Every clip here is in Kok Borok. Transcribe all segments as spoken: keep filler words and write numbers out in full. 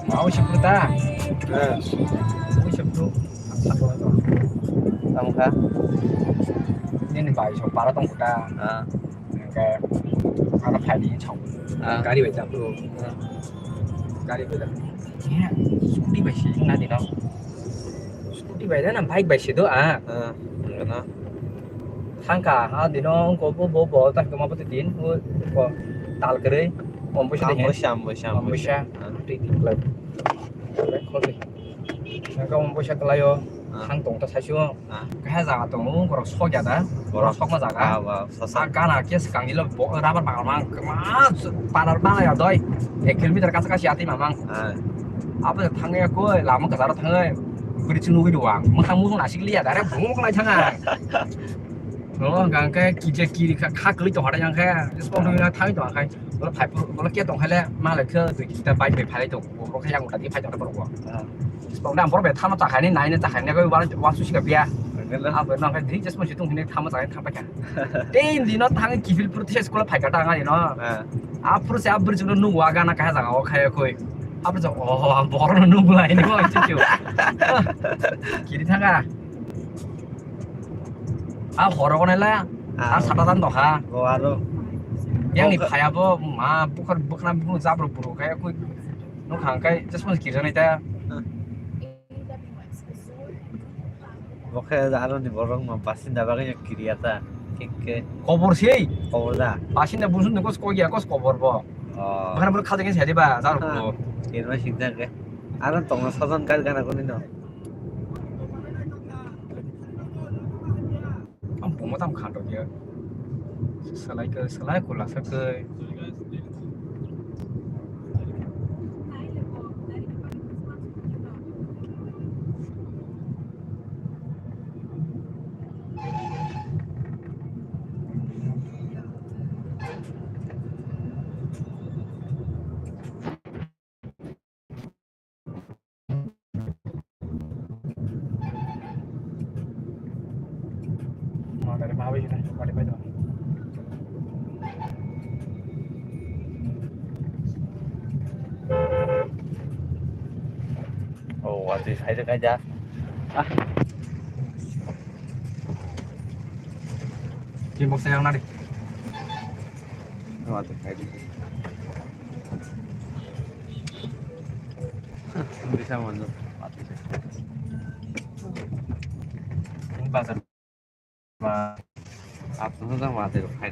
Mau sepuluh ta? Eh. Mau sepuluh. Tamo kha? Ini bai so para tong ta. Ah. Oke. Para phai di chong. Ah. Gari bai ta bro. Ah. Gari bai ta. Ya, scooty bai si na di no. Scooty bai na bike bai si do ah. Ah. Ano. Thangkha, ha, dino, wngkha, bo, bo, bo, ta, kama, bo, din, bo, bo, tal kwrwi, om, bo, Am, din, bo, sam, bo, sam, om, bo, bo, sa, sam. Ah. Twi, twi, kwlai. Kwlai, khol, twi. Nangkha, om, bo, sa, kwlaio, Ah. thang tong, ta, saisio. Ah. Kaisa jaga tongo, borok sok ya da, borok Borok. sokma jaga. Ah, wow, sok, sok. Ah, gana, khe swkang, ilo, bo, rubber bagan mang, kwma, panar bana ya doi, ek kilometer kasa, kasi, ati, mamang. Ah. Abo thangya, koi, lama kwcharo thangwi, bwrwi chwng nugwi rw ang, mwkhang, mukhang, nasik liya, direct, bumung, kwlai, thanga. Nogo hwnka hwnkhe kija kiri kha, kha kwlwi tongkha yang khe. Spong thangwi thangwi tongkha khai. Bola phai phuru, bola khe tongkha le, ma le khe dui kita bike bai phai tong. Bola khe yang uta di phai tong borok bo. Ah. Spong da borok bai thama ta khai ni, nai ni ta khai ni, koi wan, wan susi ka biya. Bener. Ah, bo nang khai di, just mo situng hini thama ta khai thang pa kha. Tin di no thang kifil pur thes kola phai ka ta ngai no. Ah. A pur se a bridge no nu wa ga na kha jaga o khai koi. A bridge, oh, bor no nu lai ni mo chu chu. Kiri thanga. A horo ko nela, Ah. a sata dan doha. Go aro. Yang ni Go ka- phaya bo, ma, bukhar, bukhna, bukhna, jabro, buru, kaya, kui, no khang kai, just mo kirja nai ta. Bo khe aro ni borok ma basinda bagwi kiriya ta. Thik khe. Kobor sei. Kobor da. Basinda busun ni kos kogya, kos kobor bo. Oh. Bukhna, buru, khal jeng sei ba, jabro, Ah. buru. Kirma sik da khe. Aro tongna sajan kar gana kuni no. Ang buma tam khan rok ya. Salai ke, salai ko lasa ke. Oh, watwi phaijak kaisa. Ah. Kickbox yang nari. Watwi phaijak. Bisa mano. Ini bazar. Ba, atno da ma de khai.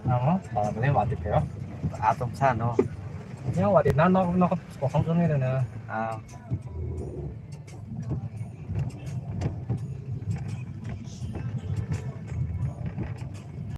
Amo, salam ni wati peo. Atom sa no. Yang wati na nok nok kosong song ni na. Ah.